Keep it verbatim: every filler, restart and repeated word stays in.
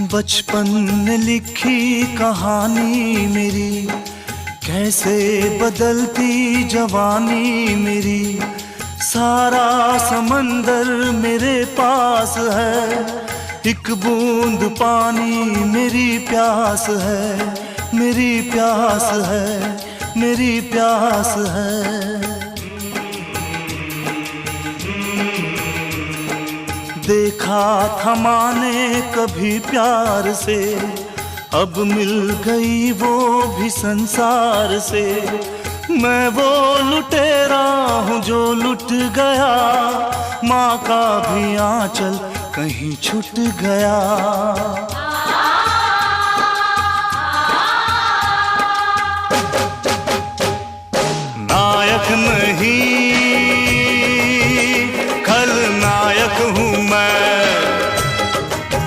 बचपन ने लिखी कहानी मेरी, कैसे बदलती जवानी मेरी। सारा समंदर मेरे पास है, एक बूंद पानी मेरी प्यास है, मेरी प्यास है, मेरी प्यास है। देखा था माने कभी प्यार से, अब मिल गई वो भी संसार से। मैं वो लुटेरा हूँ जो लुट गया, माँ का भी आंचल कहीं छूट गया।